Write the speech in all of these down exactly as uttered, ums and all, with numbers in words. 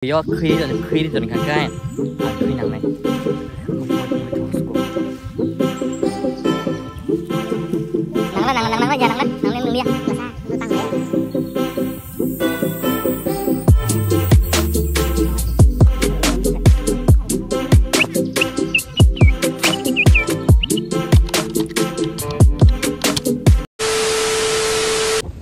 Yo khwi khwi ri ton kha kai. Khwi nang nai. Nang nang nang nang ya nang nang nang ya.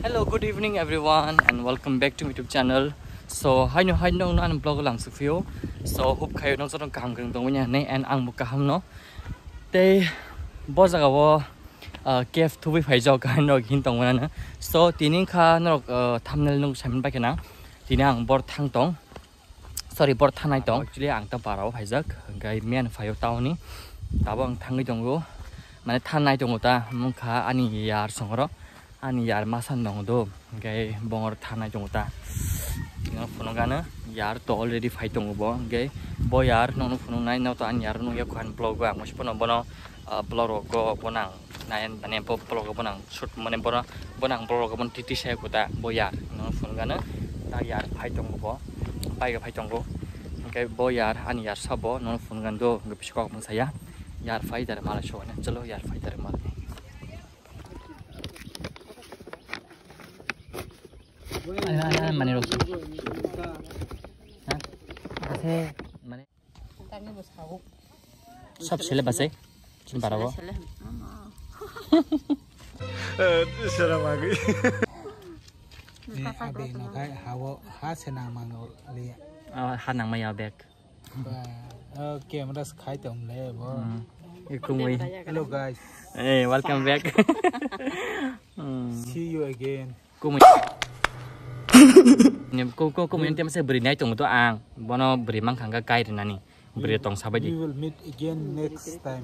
Hello, good evening everyone and welcome back to my YouTube channel. So, hi no hi no no an vlog lang sukphio. So, hope khayo no joto kaham kwrwng tongwi ya ne and ang bo kaham no. Tei bo jaga o, ah, cave thubui phai jok kaham no hin tongwi na. So, tini kha norok, ah, thumbnail no saimani bai khana. Tini ang bor thang tong. Sorry, bor thanai tong. Actually, ang ta barao phaijak, hingkai miyan phaio taoni. Tabo ang thangwi tongo. Mane thanai tongo ta, mungkha ani yar songro. Ani yar masa nong do, hingkai bongor thanai tongo ta. Ino phunukgano, yar to already phai tongo bo, hingkai bo yar nongno phunuknai, no to ani yar nungya kho ani vlog o, ang mosipano bono, ah, vlog rogo bono ang nayan, mane bo vlog o bono ang shoot, mane bono, bono ang vlog o bono titi saya kuda bo yar, no phunukgano ta yar phai tongo bo, bike phai tongo, hingke bo yar ani yar sabo no phunukgano do, hingke biskok mung saya yar phai dar mala so, chalo yar phai dar mala. Mane rok. Ha? Ase mane. Sob sele base. Chini barabo. Sele, sele. Ni abi no khai hawo ha se nang mango le. Ah, ha nang maya bek. Ba, oh, camera se khai tong le bo. Hmm. Ikumui. Hello guys. Hey, welcome back. Hmm. See you again. Kumui. Ni ko, ko, kumui ente masa beri nai tong to ang. Bono beri mang khangka kai rinani. Beri tong sabai di. We will meet again next time.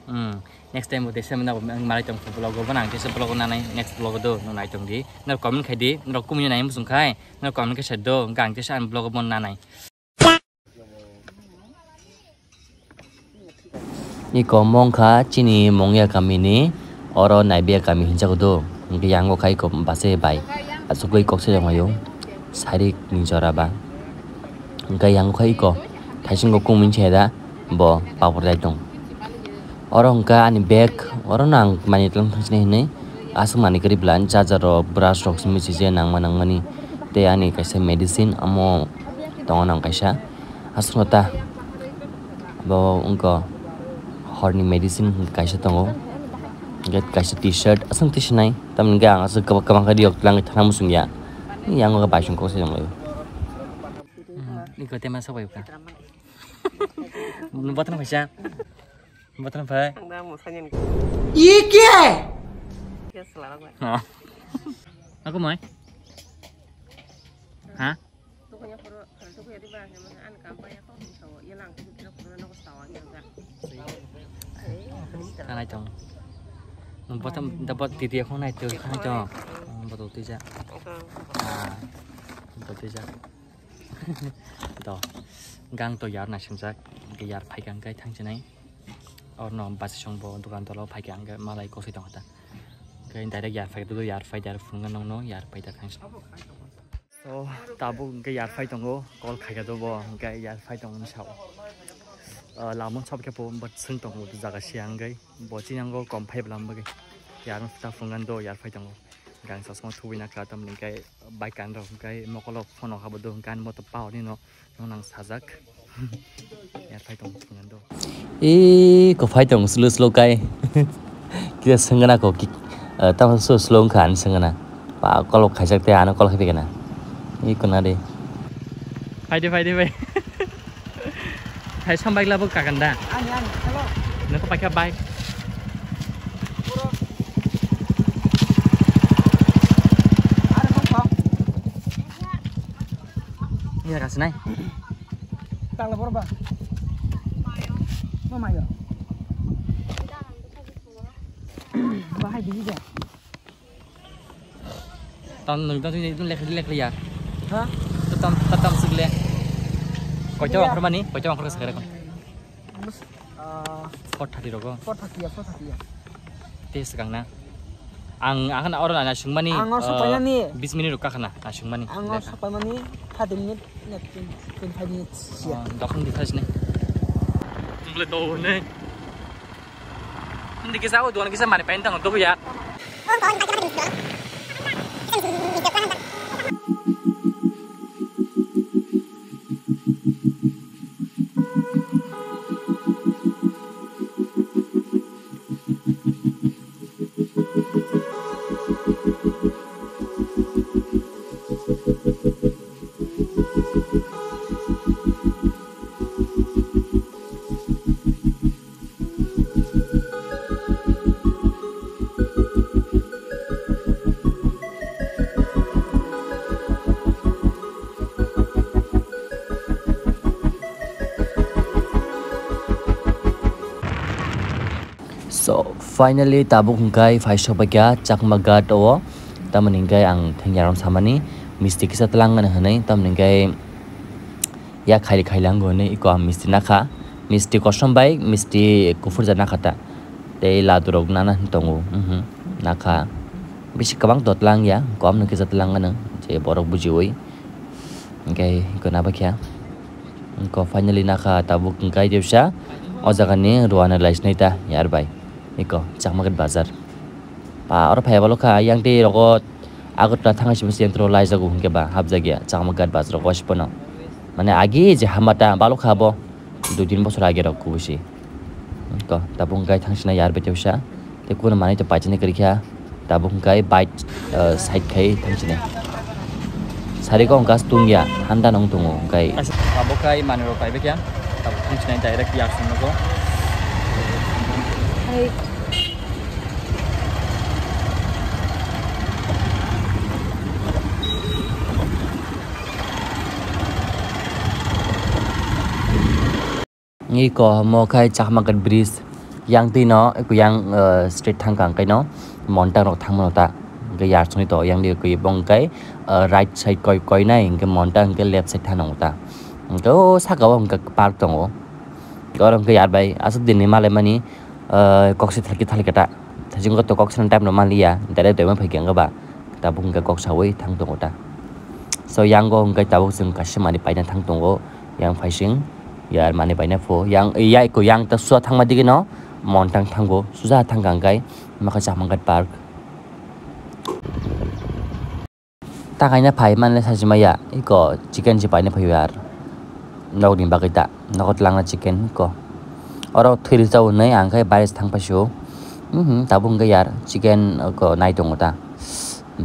Hmm. Next time bo desa mena ang malai tong vlog bo nang desa vlog nanai next vlog do no nai tong di. No comment khai di. No kumui nai musung khai. No comment khai sa do. Gang desa an vlog bo nanai. Iko mongkha chini mongya kamini oro naibiya kami hinjago do. Hingke yango khai ko base bai. Asugui kok se jongmayo. Sarik ni jora ba. Hingke yango khai ko. Thaisingo kumui cheda bo papor dai tong. Oro hingke ani bag oro nang mani tlang thang sini hinui. Asuk mani kari bwla charger rok brush rok simi sije nangma nangmani. Tei ani kaisa medicine amo tongo nang kaisa. Aswkno ta bo wngkha horni medicine kaisa tongo, hwnkhe kaisa T-shirt aswk twi swnai, tamoni hwnkhe ang aswk kwbang kwbang khe riyok twlangwi thana muchungya, yango khe bai song kok se tonglaio. Hmm, iko tema sok bai kha. Bwtano phaisa. Bwtano phai. Ang da musa nyen. Ike! Yes, larok bai. Ha. Aku mai. Ha? Kanai tong. Bottom, the bot, titi ako nai tu, kanai tong. Botol tija. Ah, botol tija. To, gang to yar nai singjak, yar phai gang kai thang chinai. Or no, bus song bo dukan tolo phai gang malai kosoi tong ta. Kai direct yar phai do, yar phai direct phunga nong no, yar phai direct thang. So, tabuk hwnkhe yar phai tongo, call khaikha do bo, hwnkhe yar phai tongo ni sao. Ah, lamung sab khe bo, but swng tongo, jaga siya hwnkhe, bo chini ango kom phai bwlam bagwi. Yar ta phungan do, yar phai tongo. Gang sasmo thubui na kha, tamni hwnkhe bike kan rok hwnkhe mokolo phone rok habo do, hwnkhe ani moto power ni no, no nang sajak. Yar phai tongo phungan do. E, ko phai tong slow slow kai. Kisa swngna ko ki, eh, tamo slow slow wngkha ani swngna. Pa kolok khaijak tei ano kolok khaipikana. E kona de. Phai de, phai de, phai. Phai sam bike labo kakan da. Ani, ani, hello. Nokho paikha bike. Iya kasinai. Tangla borok ba? No mayo. Bahai digi ja. Tam nung tam sini itu lek lek ya. Ha? Tam tam tam sik le. Koito angkor mani, koito angkor ka sakare kon. Bus, ah, four thirty rogo. Four thirty ya, four thirty ya. Tes kang na. Ang akhana oro na sungmani, Ang oro eh, sopainani. Bis minute rok kakhana na sungmani. Ang oro sopaimani thirty minute, na twenty, twenty-five minutes siya. Oh, dokhong di thasini. Tumble do ne. Hindi kisa o duan kisa mani pain tang do ya. So, finally, tabuk hwnkhe phai sokbaikha Chakma Ghat o. Tamoni hwnkhe ang thengya rok samani misti kisa twlang mano hwnwi, tamoni hwnkhe ya khaili khaili ang hwnwi iko ang misti nakha. Misti kosom bai misti kuphur ja nakha ta. Tei ladu rok nana hwn tongo, mhm, nakha. Bisi kwbang to twlang ya, kom no kisa twlang mano, je borok bujiwi. Hwnkhe iko nabakya. Iko finally nakha tabuk hwnkhe tebsa o jaga ni Roana lai sinai ta yar bai. Iko Chakma Ghat bazar. Pa oro phai balo kha yang tei rogo Agartala thang simi sentro lai jago hwnkhe ba hapjak ya Chakma Ghat bazar o wasipono. Mane agi je hamata balo kha bo dui tin bosor age rok kubui se. Ko tabuk hwnkhe thang sinai yar bai tebsa. Tei kuno manwi to paichinai kwrwi kha. Tabuk hwnkhe bike, eh, side khai thang sinai. Sari kok hwnkhe tungya, handa nung tungo hwnkhe. Abo khai manwi rok pai bakya. Tabuk thang sinai direct yak sung nugo. Iko mo khai Chakma Ghat bridge. Yang twi no, iko yang, eh, street thang kang kai no, monta rok thang mano ta. Hwnkhe yar songwi to, yang di iko bong kai, eh, right side koi, koi nai, hwnkhe monta hwnkhe left side thang nang ta. Hwnkhe o saka o hwnkhe park tongo. Oro hwnkhe yar bai, aswk din ni malai mani, eh, kok se thalki thalka ta. Thajing to kok se time no maliya, direct doi ma phai khe hwnkhe ba. Tabuk hwnkhe kok sawi thang tongo ta. So, yang go hwnkhe tabuk chwng kaisa manwi paina thang tongo. Yang phaising, yar manwi paina pho. Yang, ya iko yang ta suja thangma digi no, montang thango. Suja thang kang kai, makha Chakma Ghat park. Ta kaina phai manle sajima ya, iko chicken si paina phaio yar. Nokni bagwi ta, nogo twlangna chicken iko. Oro thwi rwjak hwnwi ang khe baire thang paisio. Mhm, tabuk hwnkhe yar, chicken iko nai tongo ta.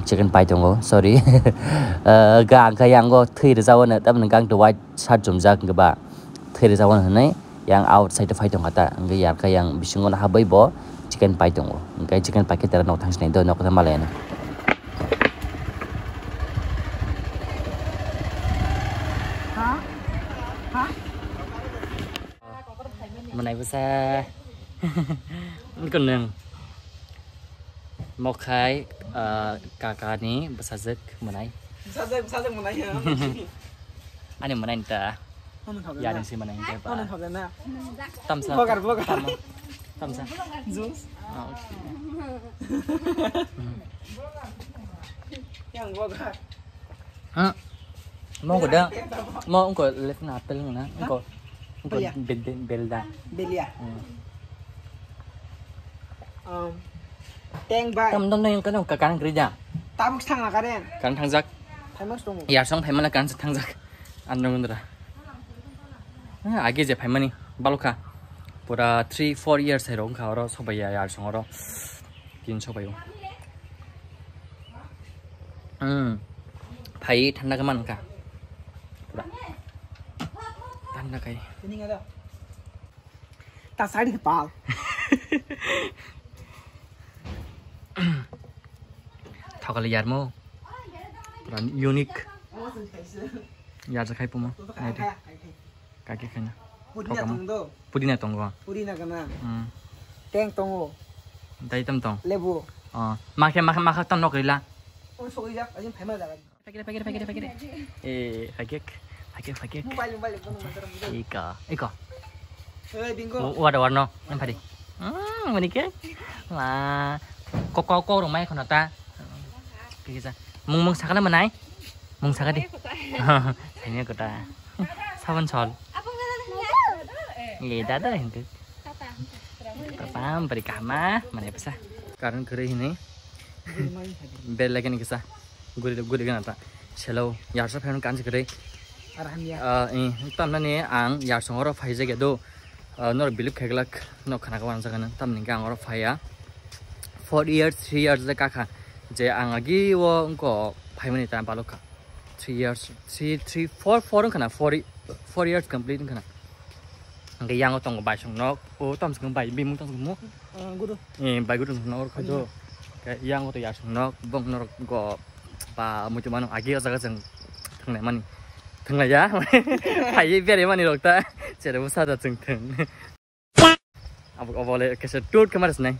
Chicken pai tongo, sorry. Eh, ga ang khe yango thwi rwjak hwnwi, tamoni gang to white shirt chumjak hwnkhe ba. Thwi rwjak hwnwi hwnwi yang outside o phai tongkha ta, hwnkhe yar khe yang bisingo no habwi bo chicken pai tongo. Hwnkhe chicken pai khe tera nok thang sinai do, nok khe malai ano. Mwnai bwsa. Nokon nwng. Mokhai, ah, kakani bwsajwk mwnai. Bwsajwk, bwsajwk mwnai, ya. Ani mwnai ta. Ano khabe na? Yaring si mwnai ta ba. Ano khabe na? Tamsa. Bogar, bogar. Tamo. Tamsa. Juice. Ah, okay. Yang bogar. Ha? Mo ko da. Mo ko left na apple na. Ko. Ko Belia. Bel-, bel-, belda. Belia. Hmm. Um, teng bai. Tam, tam, tam, yang kano ka-, kan kerja. Tabuk sang na karen. Kan thangjak. Famous dong. Ya, song famous kan thangjak. Andro mundra. Ah, age je famani balokha. Pura three, four years hai rong kha oro sobai ya, ya song oro. Tin sobai. Hmm. Phai thanda khe mankha. Pura. Thanda khai. Ta sari pal. Thokali yarmo. Pura unique. Yarja khai pumo. Nai de. Kaki khaina. Pudina tong do. Pudina tongo. Pudina kana. Hmm. Teng tongo. Dai tam tong. Lebu. Oh, makhe, makhe, makhe tam nok rila. Oh, sokri jak, ajin phaima jaga. Pakire, pakire, pakire, pakire. Eh, pakik, pakik, pakik. Mobile, mobile, kono motor, motor. Ika, ika. Eh, bingo. Wa-, wada warno, yang tadi. Hmm, menikah. Wah. Kok kok kok rok mai khona ta. Kisa. Mung mung sakana manai. Mung sakadi. Sanya kota. Sabun sol. Ye dada hintu. Pam beri kama mana pesa. Karon kere hini. Bel lagi ni kisa. Guri guri gana ta. Selo yarsa phan kan kere. Arhamya. Ah, eh, tam nani ang yarsong oro phai jage do. Ah, nor bilip kheglak no khana kawan jagana. Tam ni gang oro phaya. Four years, three years de kakha. Je ang agi o engko phaimani ta balokha. Three years, three, three, four, four wngkha na, four, four years complete wngkha na. Hingke yango tongo baisong nok, o tamo se bai bimung tamo se mo. Ah, gudo. Eh, bai gudo nok rok khajo. Ke yango to yasong nok, bong norok go ba muitu mano agi o jaga jeng thanglai mani. Thanglai ya. Phai bere mani rok ta. Chere bo sada cheng theng. Abo, abo le kesa tut kamar sinai.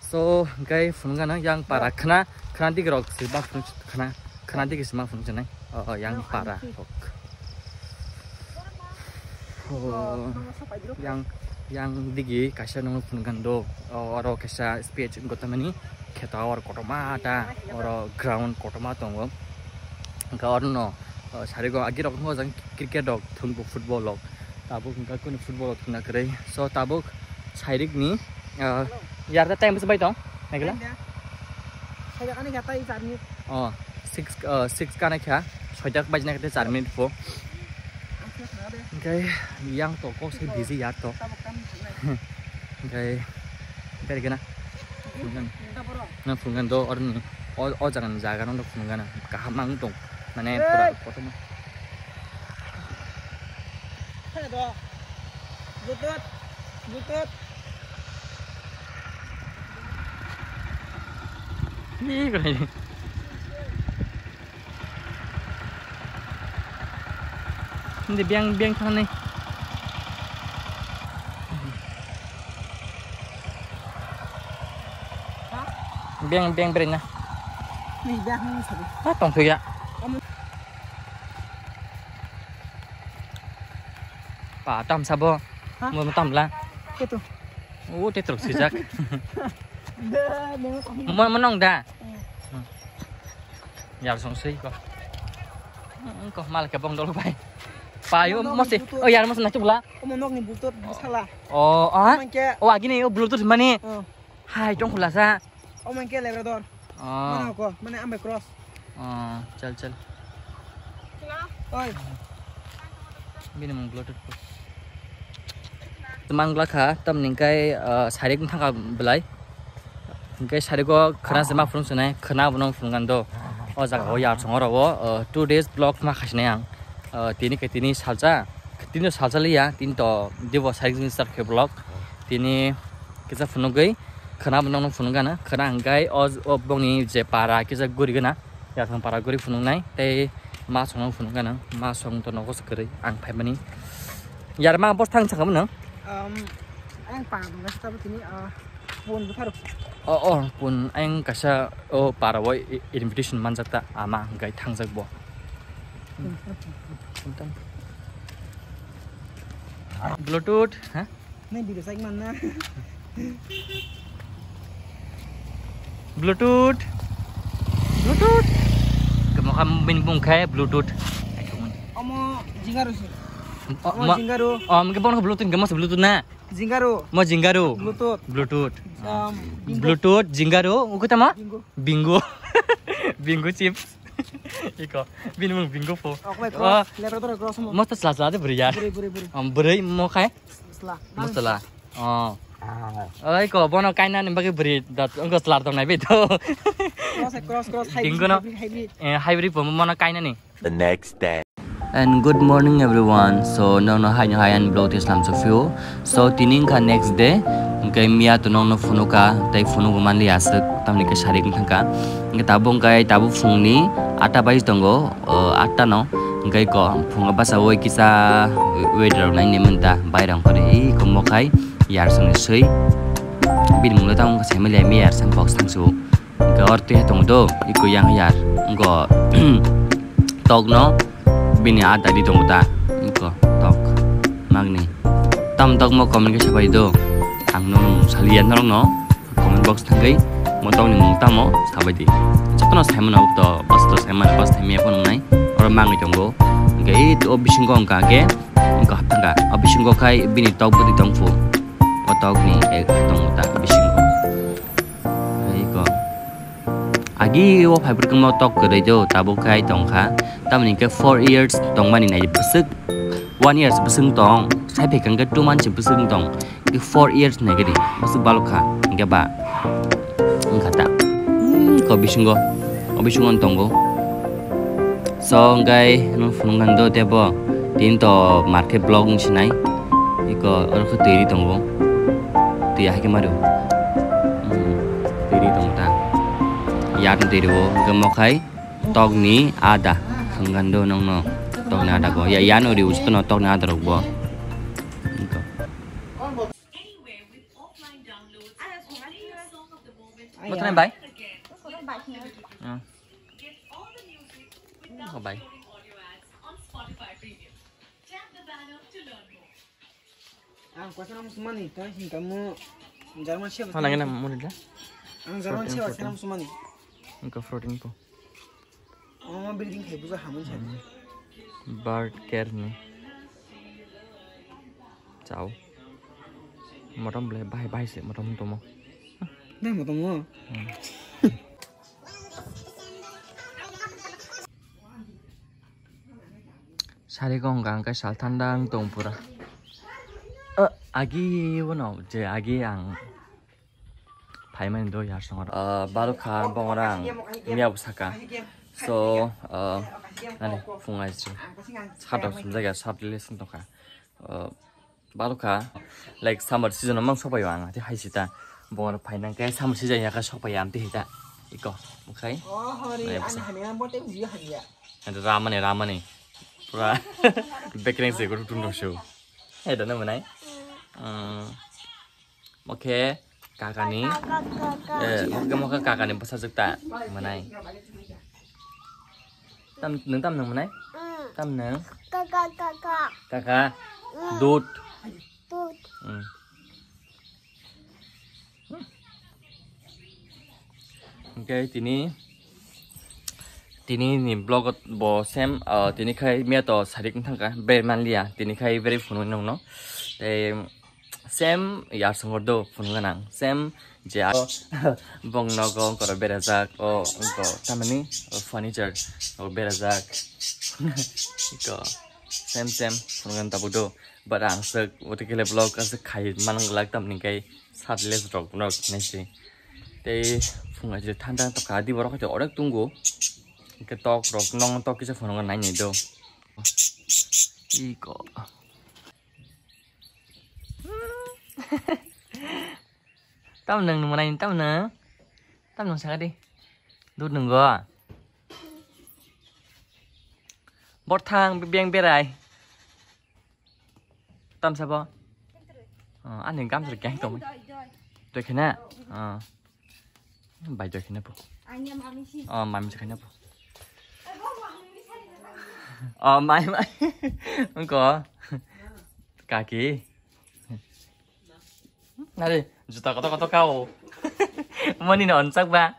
So, hingke phunukgana yang para khna, khna dik rok se ma phunuk khna, khna dik se ma phunuk sinai. O, o, yang para rok. O, yang, yang digi kaisa nung phunukgan do. O, oro kaisa speech gotamani kheto oro kotorma ta, oro ground kotorma tongo. Hingke oro no, o, sari go agi rok no jang cricket rok thun bo football rok. Tabuk hingke kunu football rok thungna kwrwi. So tabuk sairik ni, ah, yarda time bwswk bai tong? Naikla? Time da. Soida kani kha tai char minute. Oh, six, ah, six kana kha. Soida bai jina kha char minute po. Ang khe thangade. Hingke yang to kok se busy yar to. Tabuk tam thangnai. Hingke beri gana. Phunukgan. Nang phunukgan do orni. O, o jaga ni jaga no phunukgana. Kaham ang tong. Mane pura kotorma. Hey, do. Bluetooth. Bluetooth. Ni kore. Hindi biang, biang thani. Biang, biang beri na. Ni biang ni sabi. Ah, tong thuya. Kamu Pa, tam sabo. Ha? Mo tam la. Ketu. O, te trok sijak. Da, nemo kami. Mo, mo nong da. Hmm. Yar song sei ko. Hmm, ko mal ke bong dol bai. Pa yo Nong mo se. Bluetooth. O yar mo se na chubla. Omo nok ni Bluetooth sala. O, ah? Omo ke. O, agini o Bluetooth mani. Oh. Hai, tong khula sa. Omo ke lebra dor. Oh. Mana ko, mana ambe cross. Oh, chal, chal. Oi. Bini mung Bluetooth ko. Temang glakha, tam ningkai, ah, sairik thangka belai. Hingke sari go khana se ma phunuk sinai, khana bono phunukgan do. O jaga o yar song oro o, o, two days vlog ma khasinai ang. O, tini ke tini salsa, tini salsa liya, tini to dibo sari ni start khe vlog. Tini kisa phunugui, khana bono phunukgana, khana hingkai o, o bongni je para kisa guri gana, yar song para guri phunuknai, tei ma song phunukgana, ma song to nogo se kwrwi ang phaimani. Yar ma bos thang sakha bono? Um, ang pa bono se tabo tini, ah, Pun bwkharok. O, o, pun ayang kaisa o para o i-, invitation manjak ta ama hingkai thangjak bo. Bluetooth, ha? Nai video sak man na. Bluetooth. Bluetooth. Kamu kamu bin bung khai Bluetooth. Omo jingaru si. O, Omo mo-, jingaru. O, mungkin bono Bluetooth, kamu Bluetooth na? Jingaro. Mo jingaro. Bluetooth. Bluetooth. Um, bingo. Bluetooth, jingaro. Uku tama? Bingo. Bingo. Bingo chips. Iko. Bini mung bingo po. Oklai Oh. Cross. Labrador cross mo. Mosto sela sela de beri ya. Beri, beri, beri. Om beri mo khai. Sela. Mosto la. Oh. Oi ko bono kaina ni bagi beri dat engko sela tong nai be to. Cross, cross, cross. Hybrid, Bingo no. Hybrid, hybrid. Eh, hybrid po mo no kaina ni. The next day. And good morning everyone. So nokno haino hai ani vlog tei slam sokphio. So tini wngkha next day. Hingke miya to nokno phunuka tei phunugo manli aswk tamni khe sarik wngkha. Hingke tabuk hingke tabuk phungni atta baji tongo, o, atta no. Hingke ko phungo basa oi kisa weather rok nai nemanta bairang kore iko mokhai yarsongni swi. Bini mungno tamo wngkha saimaliya miya yarsong box thangsu. Hingke oro twi hai tongo do, iko yang yar. Wngko tokno bini a dadi tongo ta. Wngko tok magni. Tam tokmo comment khe sabai do. Ang nono saliya norokno comment Box thangwi mo tokni mung tamo sabai di. Jotono saimano to box to saimano box thaimya phone nai. Oro mangwi tongo. Hwnkhe i to bisingo wngkha khe wngkha hapthangkha. O bisingo khai bini tok bwtwi tongphu. O tokni ek tongo ta bisingo. Hai ko. Agi o phaibrwkma tok kwrwi do tabuk khai tongkha. Tamoni hwnkhe four years tongmani nai bwswk. One years bwswk tong. Sai phai hwnkhe two months bwswk tong. Four years nai gadi bwswk balok kha hwnkhe ba wngkha ta. Hmm, ko bisingo, o bisingo tongo. So hwnkhe nung phunuknani do tebo tin to market block wng sinai. Iko oro khe twi ri tongo. Twi hai khe mario. Hmm, twi ri tongo ta. Yak twi rio hwnkhe mokhai tokni ada. Hwnkhe do nongno tokni ada bo. Ya, yano ri usto no tokni ada rok bo. Iko. Mo try bai? Hmm. Oh, bai. Ang kwcham sumani, tang hingka mo German Shepherd. Mana ngena mo nila? Ang German Shepherd sumani. Engka fourteen po. Oh, building khai buja hamun sa. Bird care ni. Chao. Motom ble bahai bahai se motom tomo. Dai motom mo. Hmm. Sari kong kang kai sal thanda ang tong pura. Eh, agi wono je agi ang Phaimani do yar songor. Ah, barokha bongorang miya bwsaka. So, ah, nani phung aisru. Sat rok sumjak ya, sat lesson tongkha. Ah, barokha, like, summer season mang sokpaio ang, ati hai sita. Bongor phainang khe summer season ya khe sokpaio, amti hita. Iko, okhai. Oh, hori, ani hamya bote uji hamya. Ramani, ramani. Pura bekreng se guru tun rok se. Hai da na manai. Hmm. Mokhe kakani, eh, mokhe, mokhe kakani bwsajwk ta manai. Tam, nwng tam nwng manai? Tam nwng? Kaka, kaka. Kaka? Dud. Dud. Hmm. Hwnkhe tini, tini ni vlog bo same, ah, tini khai miya to sarik wng thangkha, ber manliya, tini khai beri phunuknwi nongno. Tei same yar songor do phunuk gwnang, same je aro bong nogo ongkoro berajak, o ongko tamani o furniture o berajak. Iko same same phunuk gwnang tabuk do. But ang swk, ote kele vlog aswk khai manang glak tamni kai sat les rok no nai se. Tei phung aje thanda to kha di borok te orek tungo. Ke tok rok nong tok kisa phunuk nai nai do. Iko. Tam nang nung manai tam nang. Tam nang sakadi. Dud nunggo. Borthang beng berai. Tam sabo. Oh, ani gamsa keng tong. Doi khena. Oh. Bai doi khena po. Oh, mami khena po. Oh, mai mai. Engko. Kaki. Nari, juta kotor kotor kao. Moni no onsak ba.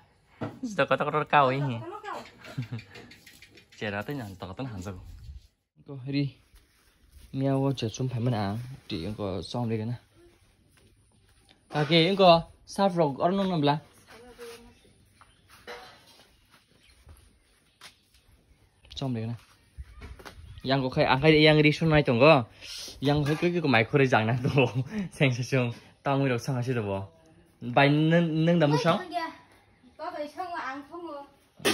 Juta kotor kotor kao ihi. Chera tei nang kotor kotor hanjago. Ko ri. Miya wo che chum phai mana. Ti ko song ri na. Kaki ko saf rok or no no bla. Chom de na. Yang ko khai ang khai yang ri sun nai tongo. Yang khai ko ko mai khore jang na to. Seng se sung. Tang mi rok sang se to bo. Bai nang nang da musang. Ba bai song ang thong.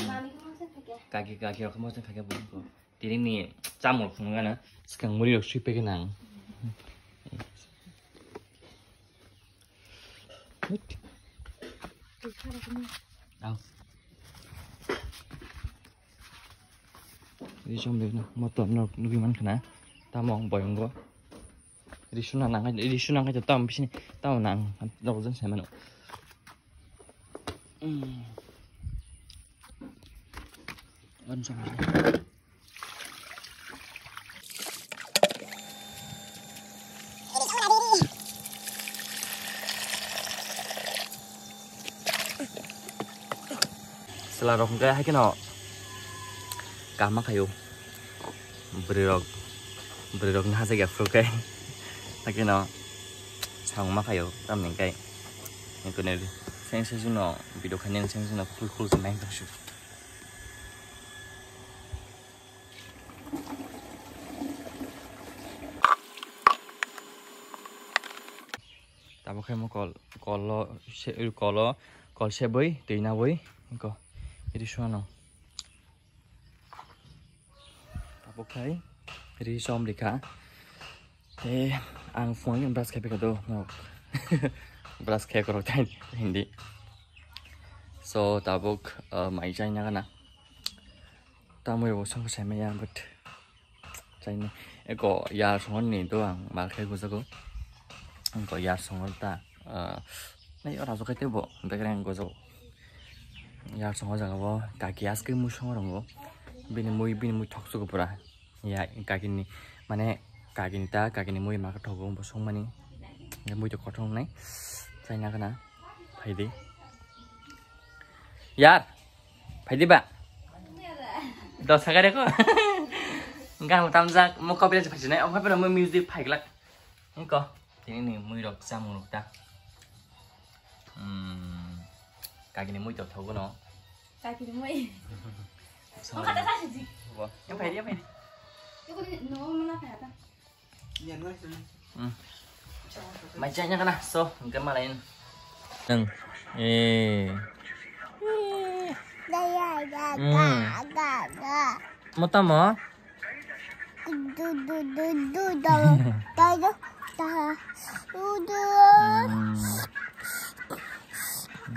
Mami ko ma se thake. Kaki kaki rok mo se thake bo ko. Tini ni chamung rok phunuk gana. Skang muri rok sui peke nang. Au. Ri som de na, motom no nugui man khana. Tamo ang boyong go. Ri suna nang, ri suna ngai tam bisini, tam nang, rok jang sai mano. Hmm. Wan som. Chwla rok hwnkhe hai kheno kaham ma khaio. Bwrwi rok, bwrwi rok ni hachak ya phuru khe hai kheno samung ma khaio tamni hwnkhe. Seng seng no video khainani seng seng no khul khul se nai tong sio. Tabuk khe mo kol, kolo se, kolo, kol sebwi twi nabwi ko ri suano. Tabuk khai ri som rikha. Te ang phone brush khai pekha do nok. Brush khai korok tai hindi. So tabuk, uh, mai chai na gana. Tamwi bo song sai maya but chaini eko yar songo ni do ang mal khai gujago. Eko yar songo ta, ah, nai ora jokai tebo bekreng gojo. Yar songo jaga bo kaki aske mui songo rongo. Bini mui, bini mui thok sugo pura. Ya kaki ni mane kaki ni ta, kaki ni mui ma thogo bo song mani. Mui to kothong nai. Chai na gana. Phaidi. Yar. Phaidi ba? Dos hagar ko. Gam tamjak mo copy se phajinai, omo pera mo music phaiglak. Ko. Tini ni mui rok chamung rok ta. Hmm. Kagini mui to thogo no. Kagini mui. Sorry. Bo. Yang phaidi, yang phaidi. Yang ko ni no mana phai ta. Hmm. Mai chai na kana so hingke malai. Nang. Eh. Hmm. Mo tamo? Hmm.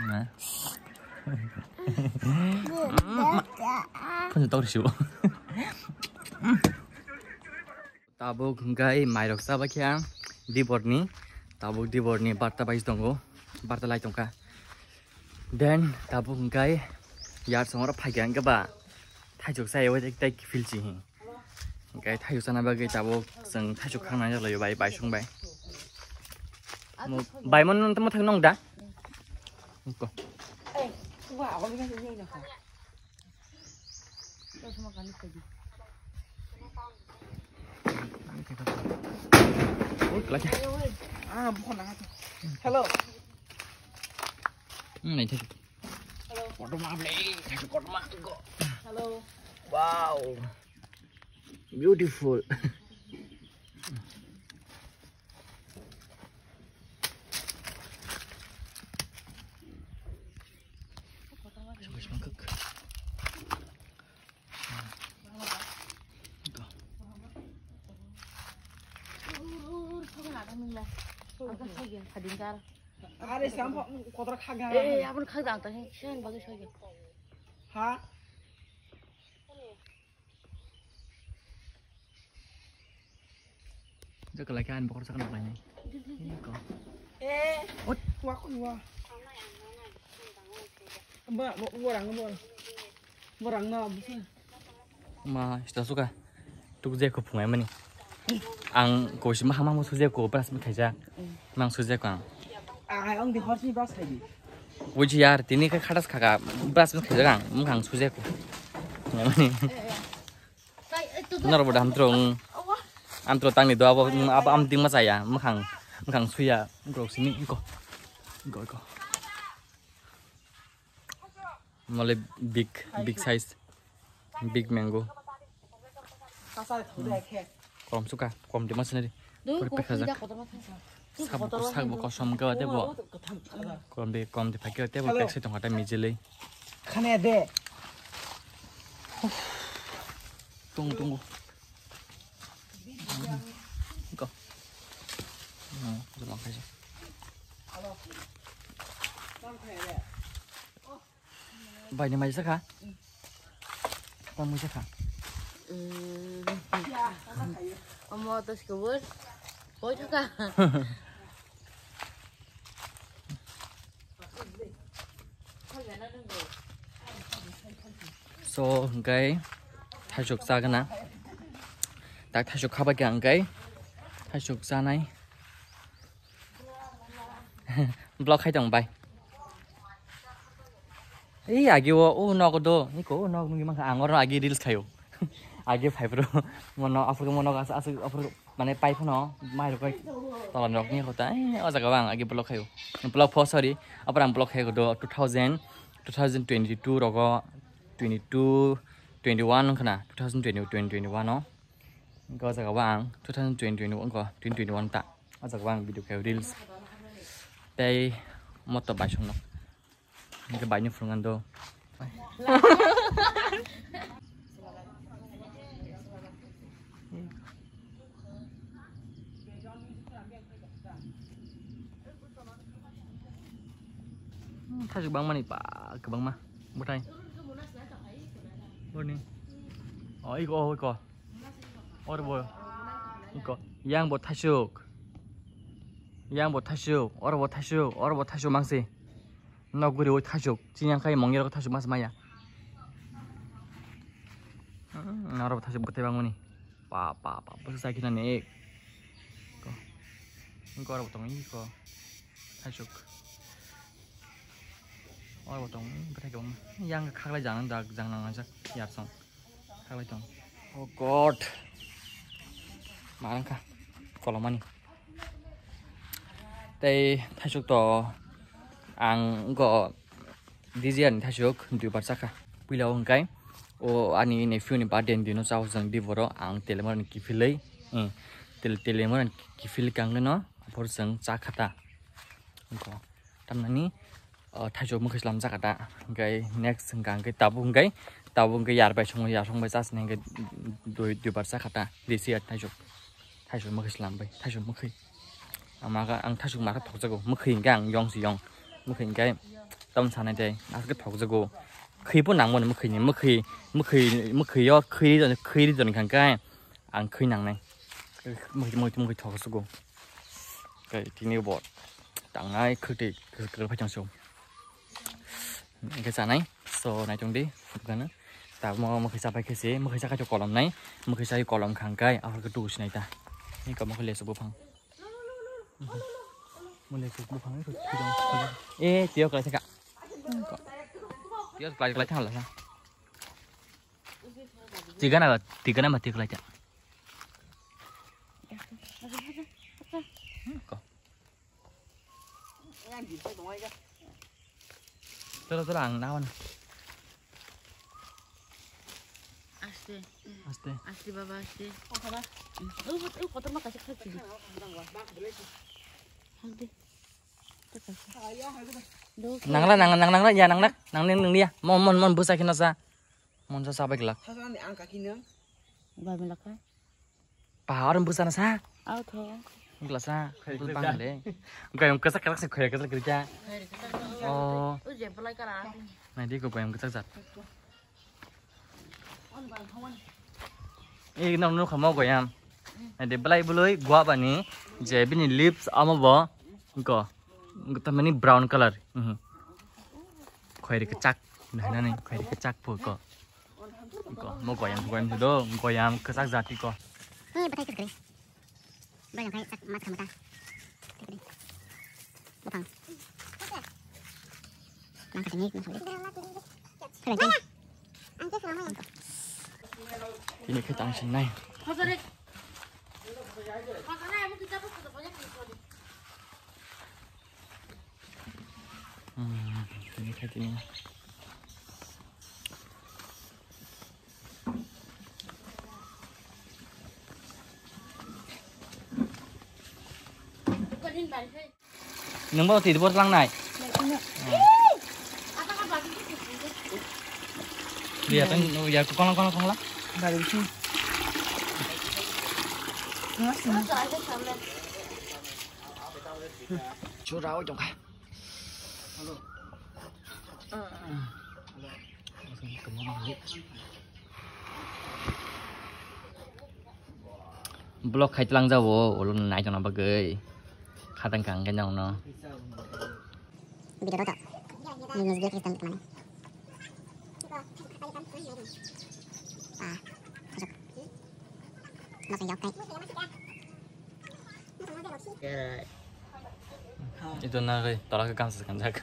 Nah. Phone tok risibo. Tabuk hingkai mairok chaba khe ang diborni, tabuk diborni barta bai tongo, barta lai tongkha. Then tabuk hingkai yar songora phaikha hingke ba thaisok chaya bai tei kifilchi hi. Hingkai thaisok chana bagwi tabuk chwng thaisok khangna jalaio bai, bai song bai. Mo-, bai mon tamo thang nong da? Ko. Hello. Hmm, naithok. Hello. Kotorma ble, kotorma go. Hello. Wow. Beautiful. Are, sampo kotor khaga. Eh, abon khagdang ta, sen bagwi soyo. Ha? Jaka lagi an bokor sakna lainai. Ini ko. Eh. Ot. Wa ko wa. Ba, bo, bo rang, bo. Bo rang na, bo. Ma, sita suka. Tuk je ko phungai mani. Ang ko si mahama mo suje ko brush mi khaija. Mang suje ko ang. Ai, ang di horsi brush khai di. Wuji yar, tini khe khatas khaka, brush mi khaija ang, mung khang suje ko. Phungai mani. Noro bo dam trong. Am tro tangni do abo, abo am ding ma chaya, mukhang, mukhang suya, grok sini, iko. Iko, iko. Mole big, big size, big mango. Kom suka, kom di ma sinari. Pur pekha jak. Sak bo, sak bo kosom ke tebo. Kom de, kom de phake tebo pek se tong kata mijili. Khane de. Tung tung. Ko. Hmm, jalan kaisa. Bai ni mai saka. Tang mai saka. Hmm. Omo to skubur. Koi thaka. So, hingkai thaisok chagana. Tak thaisok khabai khe hingkai thaisok chanai. Block khai tong bai. Ei agi o, o nogo do, iko o nog nungwi mankha, ang oro agi reels khayo. Agi phai bro, mono aphuru mono asa asu aphuru mane pai phano mai rok tola nog ni hota, ei o jaga o ang agi vlog khayo. Vlog pho sorry, apor ang vlog khayo do two thousand, two thousand twenty-two rogo, twenty-two, twenty-one khna, two thousand twenty, twenty twenty-one o. Go jaga o ang two thousand twenty, twenty-one ko, twenty twenty-one ta. O jaga o ang video khayo reels. Tei moto bai song nok. Hingke baini phunuknani do. Thajwk bangmani ba kwbangma bwthai. Boni. O iko, o iko. Oro bo. Iko. Yang bo thajwk. Yang bo thajwk. Oro bo thajwk. Oro bo thajwk mangsi. Nok guriwi thajwk. Chini yang khai mongya rok thajwk mas maya. Hmm, oro bo thajwk bwthai bangmani. Pa, pa, pa. Bwsa sakina ni. Ko. Ko oro bo tong iko. Thajwk. Oro bo tong bwthai kwbangma. Yang khaklai jang jak jang nang jak yar song. Khaklai tong. Oh God. Marang kha. Kolomani. Tei thajwk to ang go D J R ni thajwk duibar chakha. Puila o hwnkhe o ani nephew ni birthday ni dino chao jang di boro ang telemor ni kiphilwi. Hmm. Tel-, telemor ni kiphilwi kang no. Aphor jang chakha ta. Tamnani, o, thaichuk mwkhwi slam jakha ta. Hwnkhe next hwnkha hwnkhe tabuk hwnkhe, tabuk hwnkhe yar bai songwi, yar songbai chasni hwnkhe dui, duibar chakha ta. Desi yar thaichuk. Thaichuk mwkhwi slam bai, thaichuk mwkhwi. Ama khe ang thaichuk makhe thokjago. Mwkhwi hwnkhe ang yong se yong. Mwkhwi hwnkhe tamoni sanai tei. Aswk khe thokjago. Khwi bo nangmani mwkhwini. Mwkhwi, mwkhwi, mwkhwi yo khwi ri, khwi ri toni kha hwnkhe. Ang khwi nangnai. Mwkhwi, mwkhwi, mwkhwi thok sugo. Khe tini bo tangnai khwtwi kwrwi phai tong su. Hwnkhe chanai. So, naitung di, phutgano. Tabuk mwkhwi chapai khe se, mwkhwi chakhai kolom nai. Mwkhwi chai kolom khang kai, aphor khe tubu sinai ta. Ni komo khe lesu buphang. Mo lesu buphang, ni thwi dong. Eh, tiyo kalai thaka. Tiyo kalai, kalai thang la. Tiga na, tiga na mati kalai ta. Ko. Tolo, tolo, ang nawan. Aste. Aste. Aste, baba, aste. Oh, oh, kotor ma kasih kasih. Hagde. Nangla, nang, nang, nangla, ya, nangla, nang, nang, nang, ya. Mon, mon, mon, busa kina sa. Mon sa sabai glak. Sasa ni ang kaki nang. Ba belaka. Pahar bwsana sa. Au tho. Glasa. Bang le. Goyam kwchak kwchak se khoya kwchak kwchak. Oh. Uje belai kara. Nai di ko goyam kwchak jat. Eh, nang nukha mo goyam. Nai di belai belai guabani je bini lips amo bo. Go. Tamani brown color. Mhm. Khoiri kwchak. Nai nani khoiri kwchak po ko. Ko, mo goyam, goyam do, goyam kwchak jati ko. Ni bathai kwrwi. Goyam khai chak ma chakha mata. Buphang. Nang kha ni, nang kha ni. Ini khe tang singnai. Hmm, ini khe tini. Nungbo twi bor langnai. Dia tang ya kono kono kono la. Chura oi tong kha. Vlog khai tlang jabo, ulo nai tongna bagwi. Khatang kang khe nang no. Video to. Ni video khai tang khe mane. Ah. Masuk yok kai. Itu na kai, tolak ke kamsa kanjak.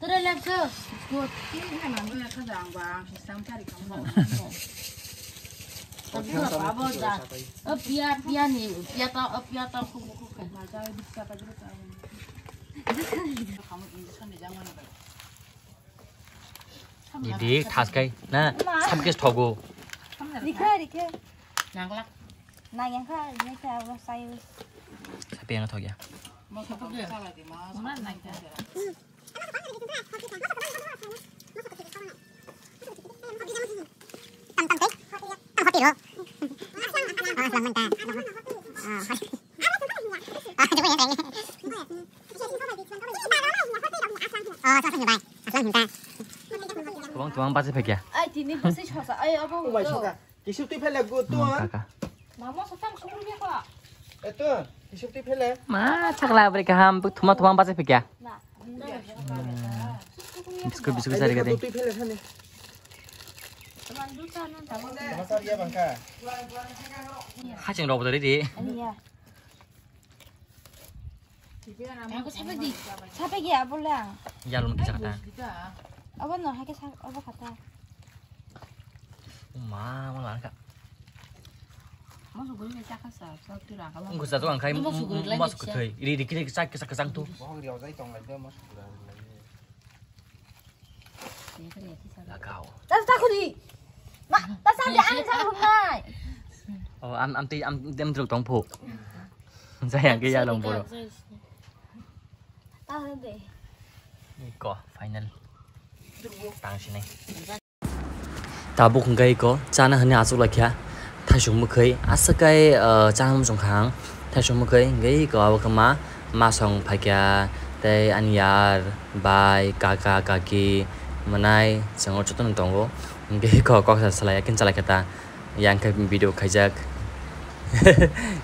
Tere lekso. Good. Abo ja. Apia, apia ni, apia ta, apia ta, khu, khu, khu. Didi thas kai na samke thogo. Rikhe, rikhe. Nanglak. Nang yang kha, ini kha, ulo sai. Sapi yang thogya. Tubang tubang basi phekya. Ai tini basi chosa ai abo. Kisuk twi phele go to. Kaka. Mama sotang suru ya kha. Eto kisuk twi phele. Ma chakla beri kaham thuma thuma basi phekya. Biskut biskut sari kade. Twi phele thani. Haching rok bodari di. Aku sampai di, sampai di apa lah? Yalum kisah kata. Apa no hake sa apa kata? Ma ma lan ka. Masuk guri ni cakap sa, sa tu raka. Ungku satu angkai masuk guri lagi. Iri dikit dikit sak sak sang tu. Lagao. Tas tak kuri. Ma, tas sampai ang sa humnai. Oh, am am ti am dem truk tong phu. Jaya ke ya long boro. Tahu be. Iko final. Tang sini. Tabuk hwnkhe iko chana hwnwi achuk laikha. Thaisung mwkhwi aswk kai, ah, chana muchung kha ang. Thaisung mwkhwi hwnkhe iko abo khe ma, ma song phaikha tei ani yar bai kaka kaki mwnai chwng o jotono tongo. Hwnkhe iko kok sa salai ya kin chalai kha ta. Yang khe video khaijak.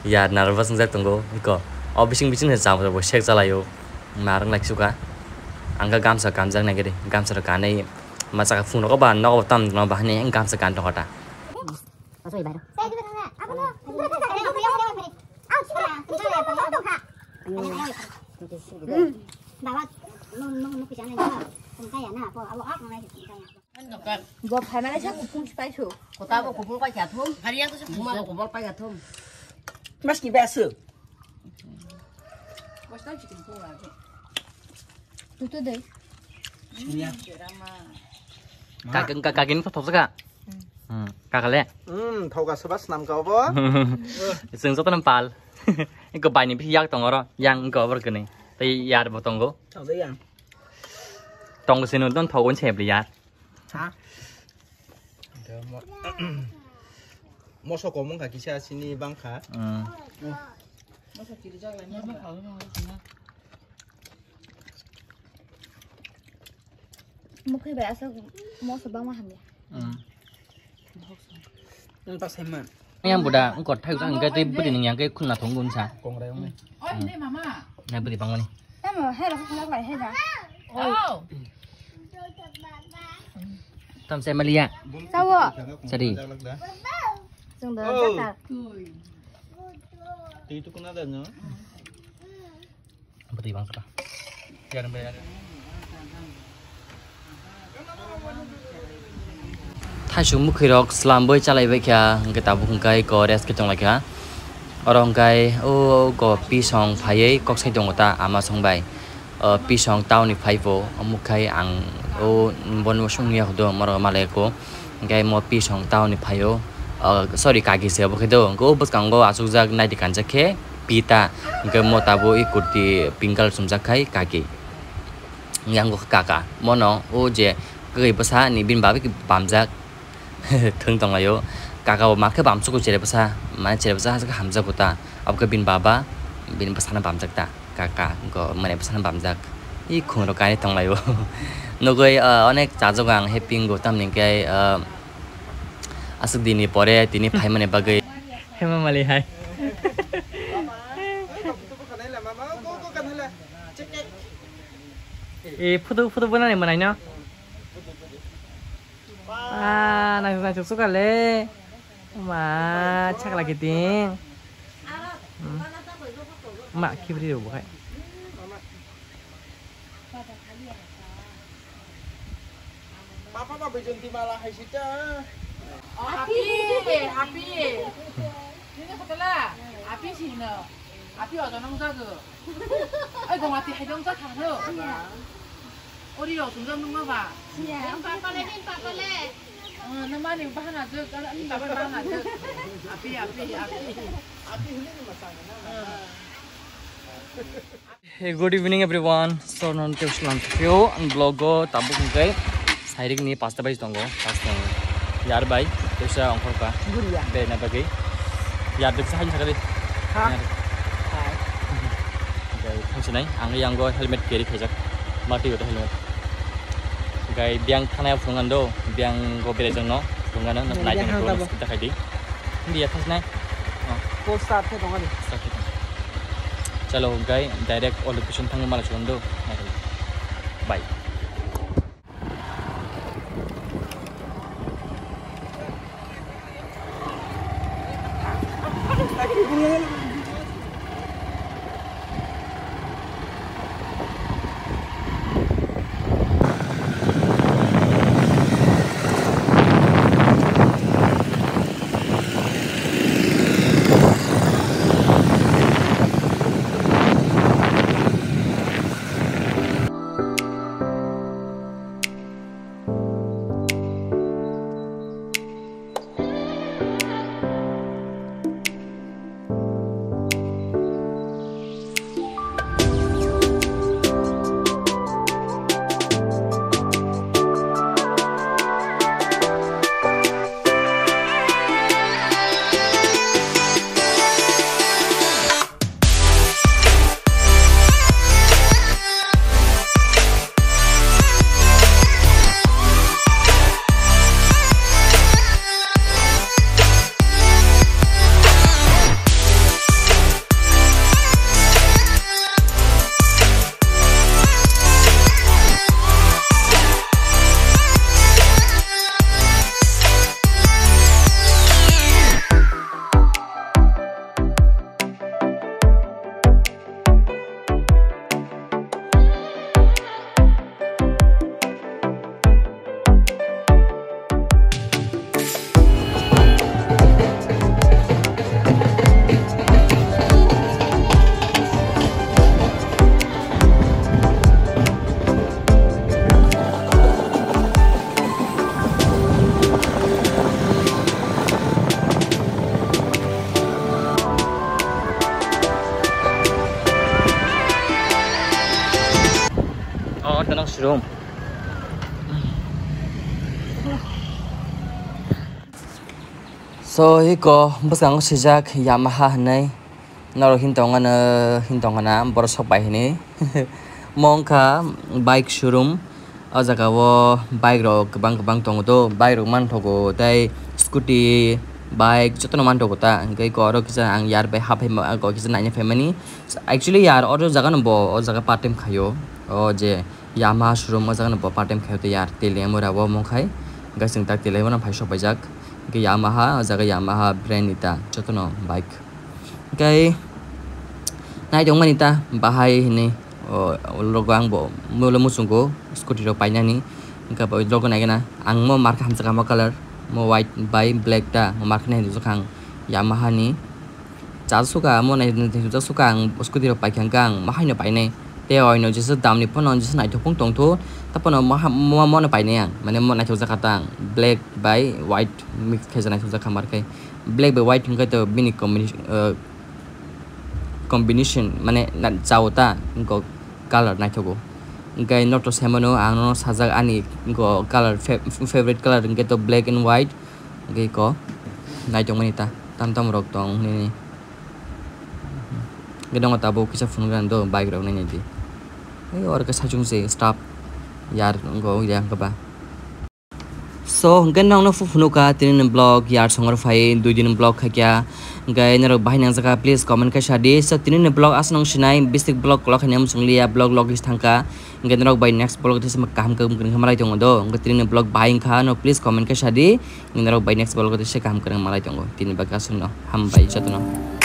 Ya nervous wngjak tongo iko. O bising bising se cham rok bo sek chalaio. Narwk lai suka. Ang khe gamsa kanjak nai khe de. Gamsa rok kanwi ma chaka phung rok ba nogo tam no ba hani gamsa kan tongkha ta. Baba, no, no, no, kaya na, po, abo, ak, nai, kaya. Bo phaimani sa kuphung si paisu. Kota bo kuphung pai kya thum. Hari yang tu si kuphung pai kya thum. Mas ki besa. Tutu dei. Kagin kagin to thok ka. Hmm, kakale. Hmm, thoga soba snam ka obo. Seng joto nam pal. Iko bai ni bisi yak tong oro, yang iko obor kene. Tei yar bo tongo. Thoga yang. Tongo sinu don thogo se bli yar. Ha? Moso komong ka kisa sini bang kha. Hmm. Moso kiri jaglai. Mukhui bai aswk moso bangma hamya. Hmm. Nang ta saiman. Yang buda engkor thai sang ke tei budi ning yang ke khuna thong gun sa. Kongrai ong. Oi, ne mama. Na budi bangmani. Tamo hai rok khulak lai hai da. Oh. Tam sai malia. Tawo. Sadi. Sung da. Oh. Jata. Tei tu kuna da no. Bwtwi bangsa. Thaisung mwkhwirok swlambwi chalaibai kha, hwnkhe tabuk hwnkhe iko rest khe tonglaikha. Oro hwnkhe o ko pisong phaiwi kok sai tongo ta ama songbai. O pisong tauni phaibo, omo khai ang o bono songya hudo moro malai ko. Hwnkhe mo pisong tauni phaio, o, sorry, kaki se obo khe do. Hwnkhe o bwskango achukjak naidi kanjak khe pita. Hwnkhe mo tabuk i kurti pink colour chumjak khai kaki. Hwnkhe ang khe kaka. Mono o je kwrwi bwsa ni bini bagwi khe bamjak. Thwng tonglaio. Kaka bo ma khe bamsukgo chere bwsa. Mane chere bwsa hamjak bo ta. Abo khe bini baba, bini bwsano bamjak ta. Kaka, go, mane bwsano bamjak. I khungrok kainwi tonglaio. Nugwi, ah, onek chajago ang happy wngo, tamni hwnkhe, ah, aswk dinni pore tini phaimani bagwi. Hema mali hai. E, photo, photo banani manai no? Ah, naisuk, naisuk suka le. Ma, chakla kiting. Hmm. Ma, kibri rok bukai. Papa ba bijon di mala hai sita. Api, api. Nini khatala, api sino. Api ojo nong jago. Ai, gong api hai dong jak thang no. Ori rok sung jak nung ma ba. Siya. Papa le, papa le. Nung ma ni bahana jak, nung ma bahana jak. Api, api, api. Api hini ni masang na. Hey, good evening everyone. So, non ke usulan kyo ang vlog go tabuk hingkai. Sairik ni pasta bai tongo. Pasta yar bai. Tesa ongkor ka. Guriya. Be na bagai. Yar de sa hin sakali. Ha? Yar. Hai. Gai thangsinai. Ang yang go helmet carry khaijak. Mati go helmet. Gai biang thana phungan do. Biang go bere jang no. Phungan no. Nai jang go. Kita khai di. Hindi ya thangsinai. Oh. Ko start khe tongo ni. Start khe tongo. Chalo, hwnkhe direct o location thangwi mala chwng do. Bye. Showroom. So, iko bwskango swijak Yamaha hinwi. Norok hin tongano, hin tongana, borok sok bai hinwi. Mo wngkha bike showroom. O jaga o bike rok kwbang kwbang tongo to, bike rok manthogo tei scooty, bike jotono manthogo ta. Hwnkhe iko oro kisa ang yar bai haphai ma-, iko kisa naina phaimani. Actually yar oro jaga no bo, o jaga part time khaio. O je Yamaha showroom o jaga no bo part time khaio tei yar tei lemura bo mungkhai. Hwnkhe chwng tak tei lemura phai sok paijak. Hwnkhe Yamaha, o jaga Yamaha brand ni ta jotono bike. Hwnkhe nai tongmani ta bahai hinwi, o, o logo ang bo molo muchungo scooty rok painani. Hwnkhe bo logo naikhe na ang mo markha hamjakha mo colour, mo white bai black ta mo markha nai rijak ang Yamaha ni. Chal suka mo nai rijak suka ang scooty rok paikha hwnkhe ang ma haino painai. Tei oino jesa damni phano jesa naithok phung tongtho, ta phano mo ha-, mo, mono painai ang, mane mo naithok jakha ta ang black bai white mix khe naithok jakha markhe. Black bai white hwnkhe to bini combination, uh, combination mane na-, chao ta, hwnkhe colour naithogo. Hwnkhe noto saimano ang nono sajak ani hwnkhe colour fa-, favorite colour hwnkhe to black and white, hwnkhe iko naitokmani ta tam tam rok tong nini. Hwnkhe nono tabuk kisa phunukna do bike rok nainai di. Ei oro khe saichung se staff yar wngkha o ya wngkha ba. So, hwnkhe nokno phu-, phunukha tini ni vlog, yar songor phai dui din vlog khaikya. Hwnkhe norok bahai nangjakha, please comment khe sadi. So, tini ni vlog aswk nung sinai, bisik vlog kolok khaina muchung liya, vlog logis thangkha. Hwnkhe norok bai next vlog tei kaham kaham kwrwng khe malai tongo do. Hwnkhe tini ni vlog bahai wngkha, no please comment khe sadi. Hwnkhe norok bai next vlog tei kaham kwrwng malai tongo. Tini bagwi aswk no, hambai jotono.